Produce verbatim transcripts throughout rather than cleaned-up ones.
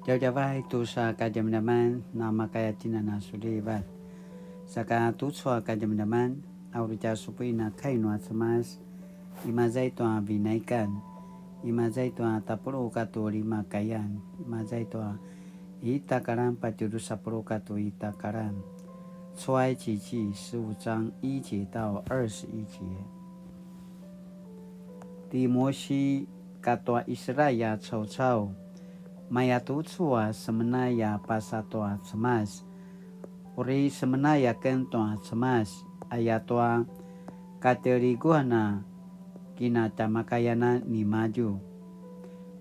Djavadjavay tusa kadjamadjaman, namakaya tjinana sulivat. Saka tucu a kadjamadjaman, a uri tja supuin a kai nua Cemas, imaza i tua Vinaikan, imaza i tua tapuluq katua lima kayan, imaza i tua ita karan patje drusa puluq katua ita karan. 出埃及記十五章一節到二十一節。 Ti Mosi katua Israil a caucau, mayatucu a semenay a pasa tua Cemas. Uri semenay aken tua Cemas, ayatua kateliguan a kinatjamakayanan nimadju.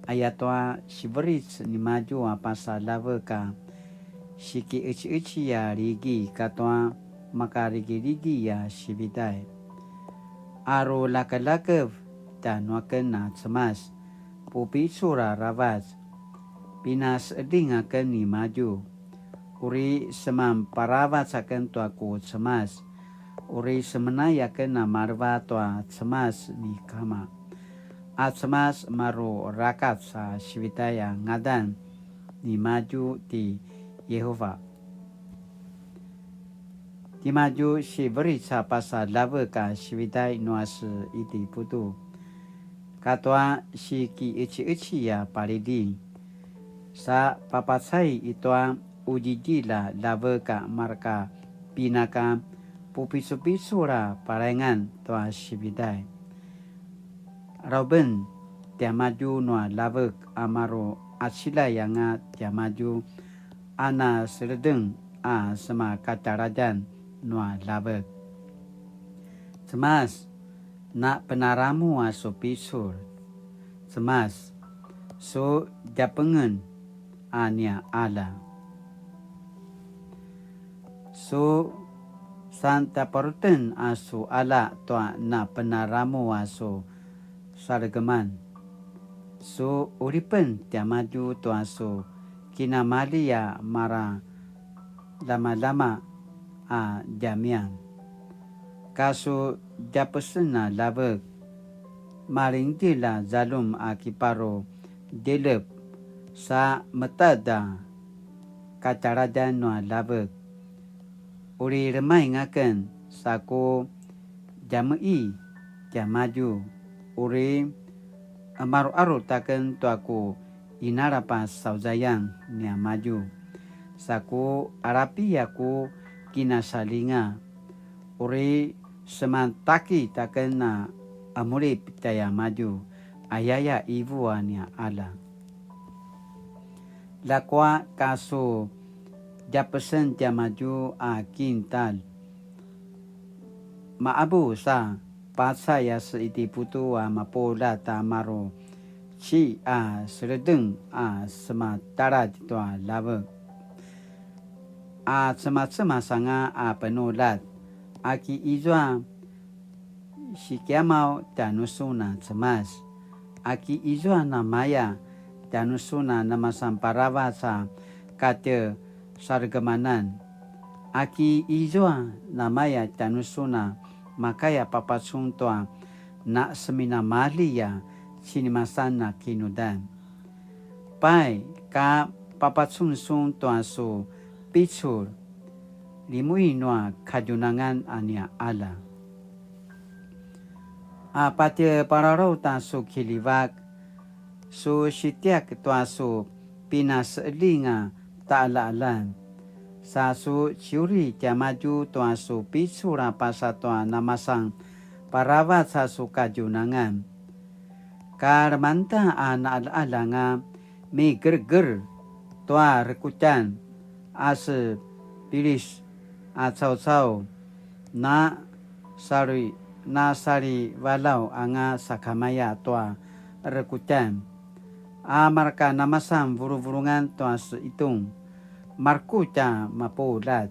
Ayatua siveric nimadju a pasa lavek a sikiqeciqeci a ligi katua makarigirigi a sividay. Aru lakevlakev tjanuaken a Cemas, pupicul aravac, pinaseqeljing aken nimadju. Uri seman paravac aken tua ku Cemas, uri semenay aken a maleva tua Cemas ni kama. A Cemas maru rakac a sividay a ngadan nimadju ti Yehova. Timadju siveric a pasa lavek a sividay nua se Itiputu, katua sikiqeciqeci a palidi. Sa papacay i tua qudjidjilj a lavek a marka pinaka pupicupicul a palaingan tua sividay. Rauben tiamadju nua lavek a maru qaciljay anga tiamadju a na seledeng a sema katjaladjan nua lavek. Cemas, na penaramu a su picul. Cemas, su djapengen a nia qalja. Su santaparuten a su qalja tua na penaramu a su salegeman. Su qulipen tiamadju tua su kinamali a mara lamalama a djamian. Ka su djapesen a lavek, malingdjilj a zaljum a kiparu djelep, sa metad a katjaladjan nua lavek. Uri lemaing aken sa ku djameqi tiamadju, uri qemaruqarut aken tua ku inalap a sauzayan niamadju, sa ku alapi a ku kinasalinga, uri seman takit aken a qemulip tjaiamadju, ayaya ivu a nia qalja. Ljakua ka su djapesen tiamadju a kintalj, maqabu sa pacay a se Itiputu a mapuljat a maru ci a seledeng a semataladj tua lavek, a cemacemas anga a penuljat, aki izua sikiamaw tjanusun a Cemas, aki izua namaya tjanusun a namasan paravac a katje saregemanan, aki izua namaya tjanusun a makaya papacun tua na seminamalji a sinimasan a kinudan. Pai, ka papacun sun tua su picul, limui nua kadjunangan a nia qalja. A patje pararaw ta su kiljivak, su sitjiak tua su pinaseqeljing a taqaljaqaljan, sa su ciuri tiamadju tua su picul a pasa tua namasan paravac a su kadjunangan. Ka lemangeda a naqaljaqaljan a migerger tua rekutjan a se Pilis a caucau, na sali-, na salivalaw anga sakamaya tua rekutjan, a marka namasan vuluvulungan tua se Itung, markutj a mapuljat,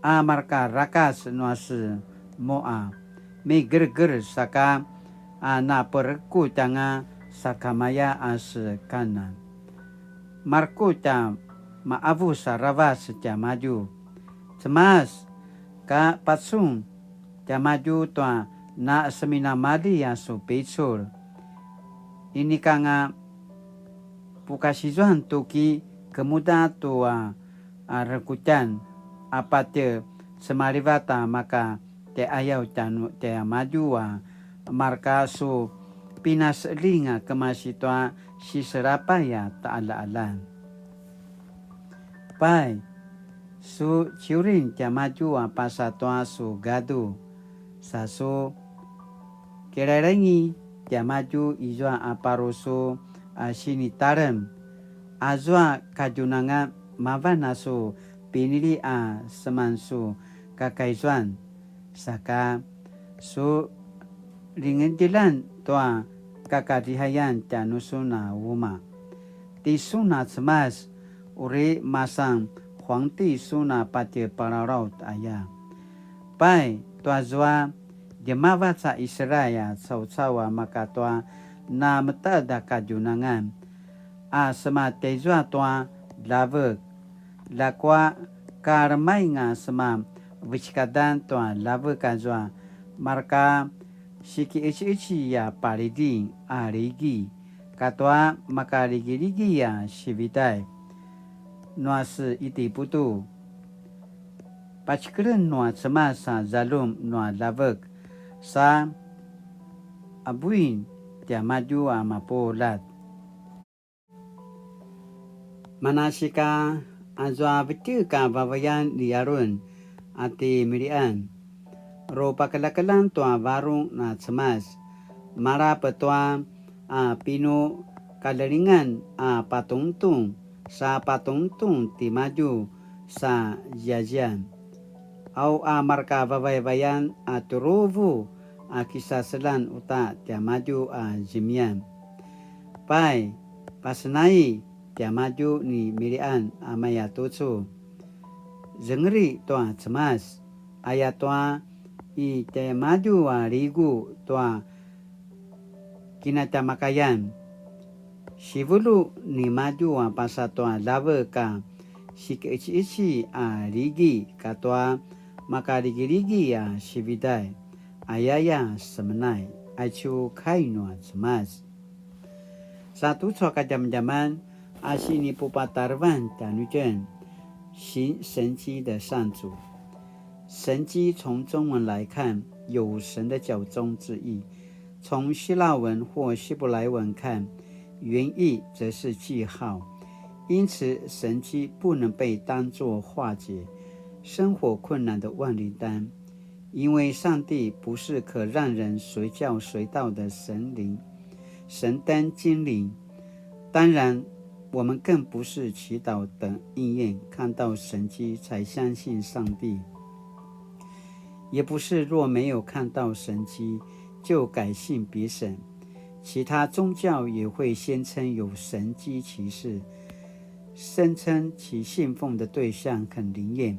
a marka rakac nua se Mua, migerger saka a naperekutj anga sakamaya a se Kanan. Markutj a maqavus aravac tiamadju. Cemas, ka pacun tiamadju tua na seminamalji a su picul. Inikanga pukasizuan tu ki kemuda tu a, a rekutjan, a patje semalivat a maka tjaiqayaw tjanu-, tjaimadju a marka su pinaseqeljing a kemasi tua siselapay a taqaljaqaljan. Pai, su ciurin tiamadju a pasa tua su gadu, sa su kilailaingi tiamadju izua a paru su a sinitalem, azua kadjunangan mavan a su pinili a seman su kakaizuan, saka su lingedjelan tua kakalihayan tjanusun a umaq. Tisun a Cemas, uri masan huangti sun a patje palalaut aya. Pai, tuazua, djemavac a Israil a caucau a maka tua nameted a kadjunangan, a sema tjaizua tua ljavek, ljakua ka remaing a sema vecekadan tua ljavek azua, marka sikiqeciqeci a paliding a ligi, katua makaligiligi a sividay nua se Itiputu. Pacikelen nua Cemas a zaljum nua ljavek, sa abuin tiamadju a mapuljat. Manasika, azua vetjek a vavayan ni Arun a ti Milian, ru pakeljakeljang tua varung na Cemas, malap tua a pinukaljelingan a patungtung sa patungtung timadju sa ziyaziyan. Au a marka vavayavayan a tjuruvu a kisaselan uta tiamadju a zemiyan. Pai, pasenai tiamadju ni Milian a maya tucu. Zengeli tua Cemas, ayatua i tiamadju a ligu tua kinatjamakayan. Sivulu nimadju a pasa tua ljavek a sikiqeciqeci a ligi katua makaligiligi a sividay, ayaya semenai, aicu kai nua Cemas. Sa tucu a kadjamadjaman a sinipupatarevan tjanuitjen, 行神蹟的上主。神蹟从中文来看，有神的脚踪之意，从希腊文或希伯来文看，原意则是记号。因此，神迹不能被当作化解生活困难的万灵丹，因为上帝不是可让人随叫随到的神灵、神灯精灵。当然，我们更不是祈祷等应验，看到神迹才相信上帝，也不是若没有看到神迹就改信别神。其他宗教也会宣称有神迹奇事，声称其信奉的对象很灵验。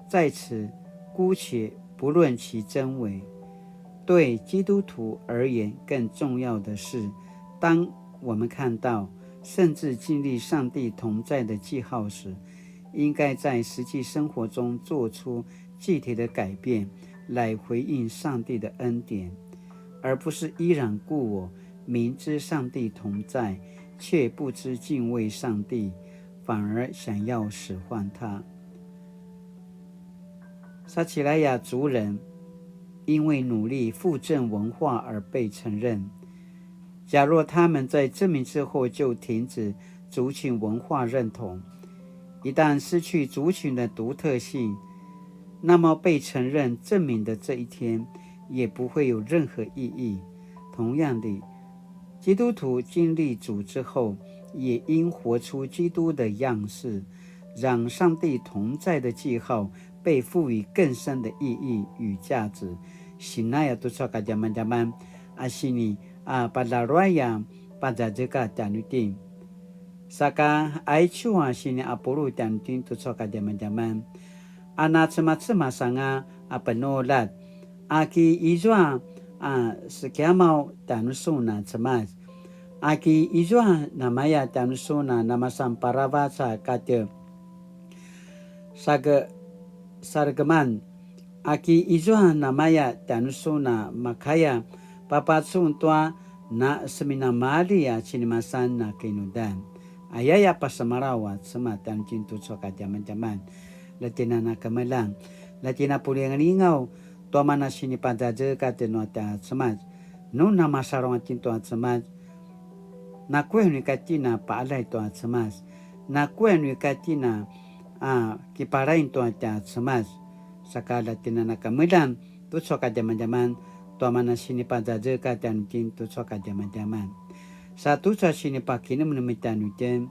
在此，姑且不论其真伪，对基督徒而言更重要的是，当我们看到甚至经历上帝同在的记号时，应该在实际生活中做出具体的改变，来回应上帝的恩典，而不是依然故我，明知上帝同在，却不知敬畏上帝，反而想要使唤他。撒奇莱雅族人因为努力复振文化而被承认。假若他们在证明之后就停止族群文化认同，一旦失去族群的独特性，那么被承认、证明的这一天也不会有任何意义。同样的，基督徒经历主之后，也应活出基督的样式，让上帝同在的记号被赋予更深的意义与价值。Sinaya tucu a kadjamadjaman a sini a padaruaya pazazekatj tjanuitjen. Saka aicu a sini a pulu tjanuitjen tucu a kadjamadjaman. A nacemacemas anga a penuljat, aki izua a sekiamaw tjanusun a Cemas, aki izua namaya tjanusun a namasan paravac a katje sage-, saregeman, aki izua namaya tjanusun a makaya papacun tua na seminamalji a cinimasan na kinudan. Ayaya pasemalaw a Cemas tjanuitjen tucu a kadjamadjaman. Latjinana kemeljang, latjina pulingalingaw tua mana sinipazazekatj nua tja Cemas. Nu namasalu itjen tua Cemas, nakuya nu ika itjen a paalay tua Cemas, nakuya nu ika itjen a kipalain tua tja Cemas. Saka latjinana kemeljang tucu a kadjamadjaman tua mana sinipazazekatj tjanuitjen tucu a kadjamadjaman. Sa tucu a sinipakinemnem tjanuitjen,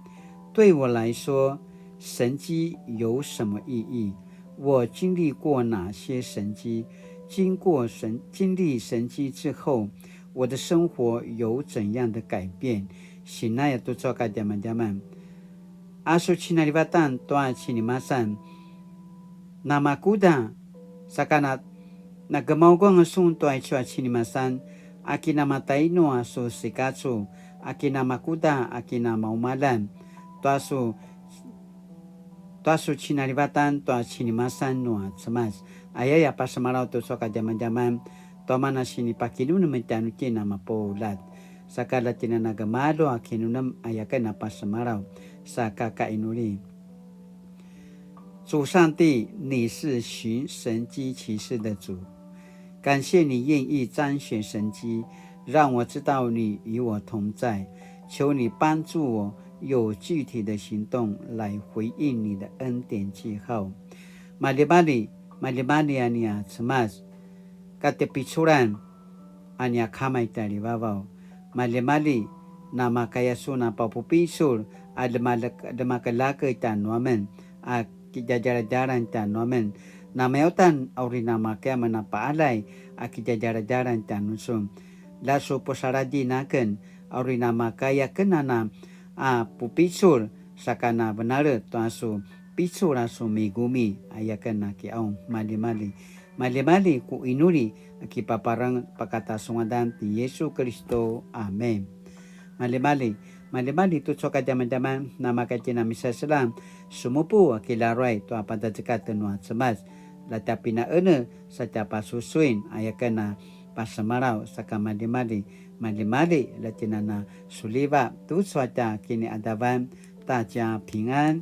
对我来说，神迹有什么意义？我经历过哪些神迹？经过神经历神迹之后，我的生活有怎样的改变？Sinaya tucu a kadjamadjaman. A su cinalivatan tua cinimasan, namakuda, saka na, nagemaugang sun tua icu a cinimasan, a kinamatainu a su sikacu, a kinamakuda, a kinamaumalan, tua su, tua su cinalivatan tua cinimasan nua Cemas. Ayaya pasemalaw tucu a kadjamadjaman, tua mana sinipakinemnem tjanuitjen a mapuljat. Saka latjinana gemalju a kinemnem ayaken a pasemalaw, saka kainuli. 主上帝，你是行神迹奇事的主，感谢你愿意彰显神迹，让我知道你与我同在。求你帮助我有具体的行动来回应你的恩典记号。Maljimalji, maljimalji a nia Cemas, katepiculan a nia Kama i tjaljivavaw. Maljimalji, namakaya sun a papupicul a ljemalek-, ljemakeljakelj tjanuamen, a kidjadjaladjalan tjanuamen. Namaya uta a uri namakaya amen a paalay a kidjadjaladjalan tjanusun. Lja su pusaladjin aken, a uri namakaya aken anan a pupicul, saka na venalj tua su picul a su migumi, ayaken a kiaung. Maljimalji, maljimalji ku inuli a kipaparang pakata su ngadan ti Yesu Kelisto. Amen. Maljimalji, maljimalji tucu a kadjamadjaman, namakaya itjen a misaseljang, sumupu a kilaruay tua pazazekatj nua Cemas, lja tja pinaene sa tja pasusuin, ayaken a pasemalaw, saka maljimalji, maljimalji, latjinana suliva tucu a tja kiniadavan, ta tja pingan.